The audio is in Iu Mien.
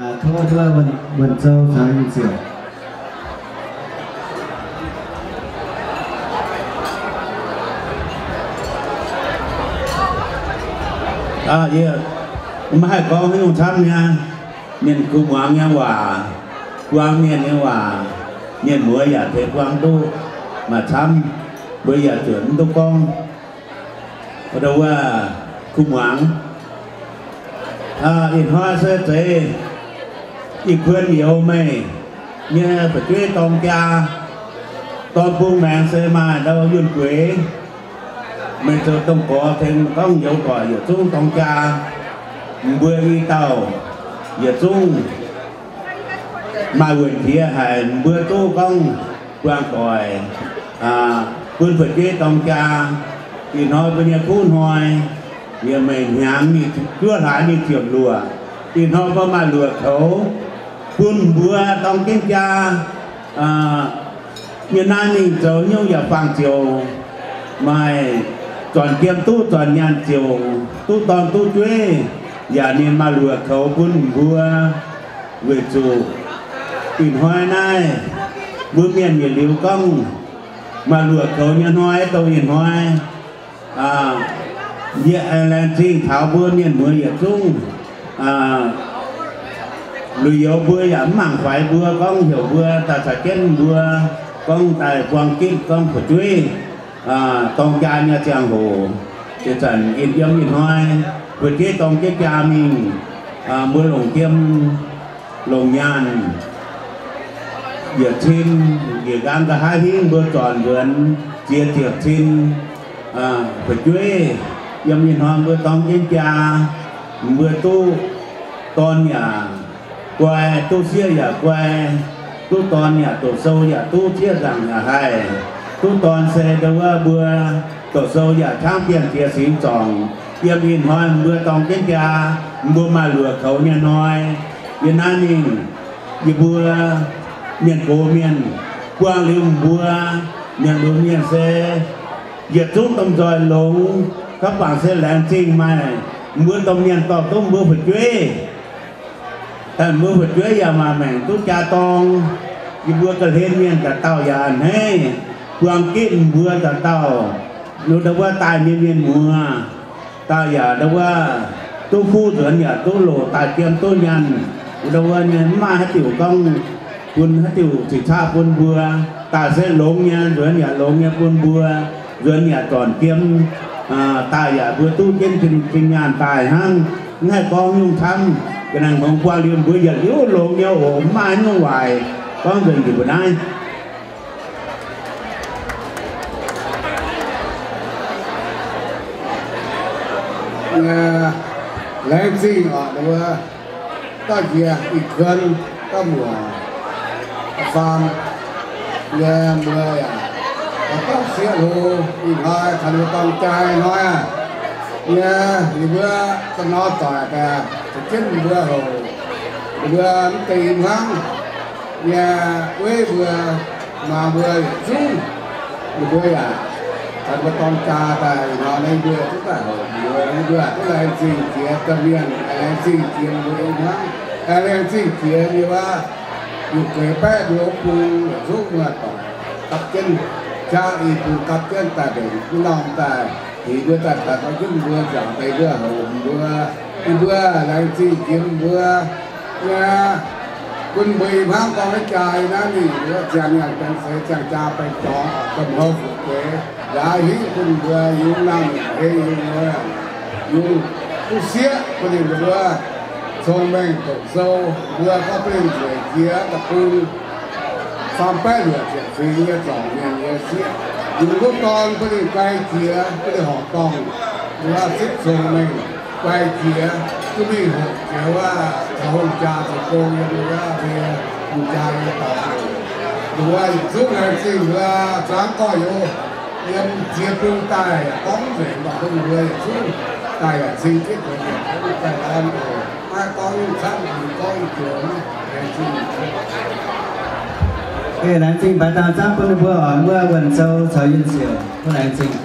Tov duqv Wuonh Zou caux Yinh Siouc. Maiv haih gorngv haaix nyungc camv nyei, mienh kuh muangx nyei waac, buang mienh nyei waac, mienh muoz yaac tengx buang duqv. Maaih camv mbuo yaac zuotc mv duqv gorngv. Wuov, kuh muangx. Ih hnoi se zeiz ih kuon youz meih nyei fu'jueiv dorng jaa, dorn bung maengx se maaih ndau yunh gueix. Meih zoux domh gorx tengx gorngv youz doic yietc zungv dorng jaa. Mbuo i dauh yietc zungv maaih wuonh jiex haic, mbuo duqv gorngv buangh doic bun fu'jueiv dorng jaa. Ih hnoi mbuo nyei kuv hnoi, yie meih hnyangx mingh juov hlaax mingh ziepc luoqc. Ih hnoi mbuo maaih luoqc koux bun mbuo dorng jienv jaa. Yie naaiv mingh zoux nyungc yaac fangx ziouc maaih zornc jiem duqv zornc nyaanh ziouc duqv dorn duqv jueiv, yaac ninh maaih luoqc koux bun mbuo. Weic zuqc ih hnoi naaiv mbuo mienh yietc liuz gorngv maaih luoqc koux nyei hnoi, dongh ih hnoi yie aengx laengz zingh taux mbuo mienh muoz yietc zungv. Lui-youz mbuo yaac mv mangc faix mbuo, gorngv heuc mbuo daaih caux jienv mbuo gorngv daaih buang gitv gorngv fu'jueiv dorng jaa nyei ziangh hoc. Ih zanc yiem ih hnoi fu'jueiv dorng jienv jaa mingh, mbuo longc jiem longc nyaanh yietc cin, njiec nqaang nqa'haav hingv mbuo zornc nzuonx ziex ziepc cin fu'jueiv. Yiem ih hnoi mbuo dorng jienv jaa, mbuo duqv dorn yaac guai, duqv sieqv yaac guai, duqv dorn yaac doqc sou yaac duqv, sieqv nzaangc yaac haih. Duqv dorn se ndau wuov mbuo doqc sou yaac qangv bienh jiex singx zorngc. Yiem ih hnoi mbuo dorng jienv jaa, mbuo maaih luoqc koux nyei hnoi. Yie naaiv mingh, yie mbuo mienh gox mienh buangh liuz mbuo mienh gox mienh se yietc zungv domh nzoih longx, kaav bangc se laengz zingh maaih mbuo domh mienh dorh duqv mbuo fu'jueiv. Daaih mbuo fu'jueiv yaac maaih maengc duqv jaa dorng. Yie mbuo ga'hlen mienh dauh dauh yaac a'hneiv, buang gitv mbuo dauh dauh. Ndau wuov daaih nyei mienh muoz, daaih yaac ndau wuov duqv fuqv nzuonx yaac duqv loc, daaih jiem duqv nyaanh. Ndau wuov nyei mv maaih haaix diuc gorngv bun haaix diuc ceix qaqv bun mbuo. Daaih se longx nyei, nzuonx yaac longx nyei bun mbuo, nzuonx yaac zornc jiem, daaih yaac mbuo duqv jienv zinh nyaanh daaih hnangv. Mv haih gorngv nyungc camv, ga'naaiv hngongx buangh liuz mbuo yietc liuz longx nyei oc, mv maaih nyungc waaic gorngv nzengc njiec mbuo naaiv. Laengz zingh oc, wuov dauh njiec ih kuon, dauh muoc, faam, yie mbuo yaac gorngv sieqv hlo ih hnoi caux ninh mbuo dorng jaa hnoi aac, yie ninh mbuo ga'nor doic daaih caux jienv ninh mbuo hoc, ninh mbuo mv deix hnangv. Yie weiv mbuo, muangx mbuo yietc zungv, ninh mbuo yaac caux mbuo dorng jaa daaih ih hnoi naaiv, mbuo duqv daaih hoc, mbuo, mbuo duqv laengz zingh jiex domh mienh, laengz zingh jiex mbuo ih hnoi, laengz zingh jiex nyei wuov, yunh gueix baeqv mbuo bung yietc zungv, mbuo doic gapv jienv, jaa ih bung gapv jienv daaih mbenc mv norm daaih, dingc mbuo daaih taux jienv mbuo nziaauc deix mbuo hoc mbuo, yie mbuo laengz zingh jiex mbuo nyei, bun mbuo ih hnangv dorng jienv jaa naaiv mingh, mbuo ziangh nyaanh benx seix, ziangh jaa benx dorngx, domh hlo fu'jueiv, nzaaux hingv bun mbuo yungz nangh hei yungz mueiz, yungz duqv sieqv bun ninh mbuo cong-mengh doqc sou, mbuo gorngv bun ninh nzueic jiex da'bung faam baeqv luoqc ziepc fingx nyei zorngc mienh nyei sieqv, yungz duqv dorn bun ninh guai jiex, bun ninh horpc dorngh, mbuo sipv cong-mengh guai jiex, duqv mingh hoqc jiex wuov taux hungh jaa zoux gong nyei mbuo, mbuo hungh jaa nyei dorngx. Mbuo yietc zungv laengz zingh mbuo zuangx gorx-youz yiem ziex bung daaih gorngv nzengc, mv baac bun mbuo yietc zungv daaih yaac cing jienv zoux yietc zungv daaih orn oc. Maiv gorngv camv, gorngv joux. Laengz zingh. Laengz zingh baix dangh camv bun ninh mbuo oc, mbuo Wuonh Zou caux Yinh Siouc, mbuo laengz zingh.